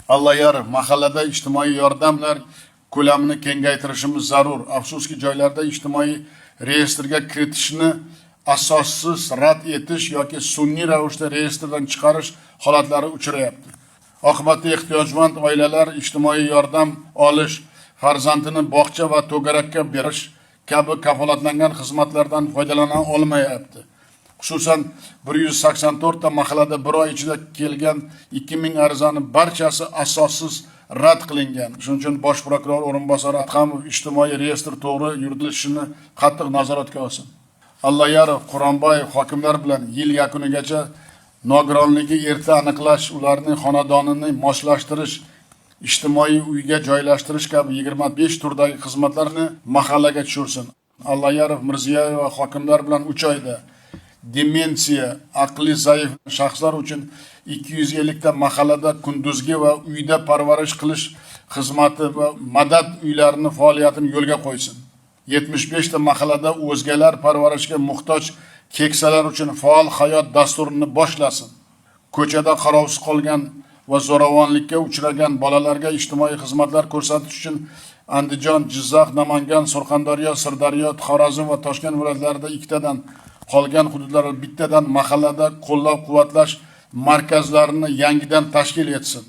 Allayarov, mahallada ijtimoiy yordamlar ko'lamini kengaytirishimiz zarur. Afsuski, joylarda ijtimoiy reyestrga kiritishni asossiz rad etish yoki sun'iy ravishda reyestrdan chiqarish holatlari uchrayapti. Oqibatda ehtiyojmand oilalar ijtimoiy yordam olish, farzandini bog'cha va to'garakka berish kabi kafolatlangan xizmatlardan foydalana olmayapti. Xususan, 184 ta mahallada bir oy ichida kelgan 2000 arizani barchasi asossiz rad qilingan. Shuning uchun bosh prokuror o'rinbosari Adhamov ijtimoiy reyestr to'g'ri yuritilishini qattiq nazoratga olsin. Allayarov, Quronboyev hokimlar bilan yil yakunigacha nogironligi erta aniqlash, ularning xonadonini moslashtirish, ijtimoiy uyga joylashtirish kabi 25 turdagi xizmatlarni mahallaga tushirsin. Allayarov, Mirziyoyeva hokimlar bilan 3 oyda demensiya, aqli zaif shaxslar uchun 250 ta mahallada kunduzgi va uyda parvarish qilish xizmati va madad uylarini faoliyatini yo'lga qo'ysin. 75 ta mahallada o'zgalar parvarishga muhtoj keksalar uchun faol hayot dasturini boshlasin. Ko'chada qarovsiz qolgan va zo'ravonlikka uchragan bolalarga ijtimoiy xizmatlar ko'rsatish uchun Andijon, Jizzax, Namangan, Surxondaryo, Sirdaryo, Xorazm va Toshkent viloyatlarida ikkitadan, qolgan hududlarda bittadan mahallada qo'llab-quvvatlash markazlarini yangidan tashkil etsin.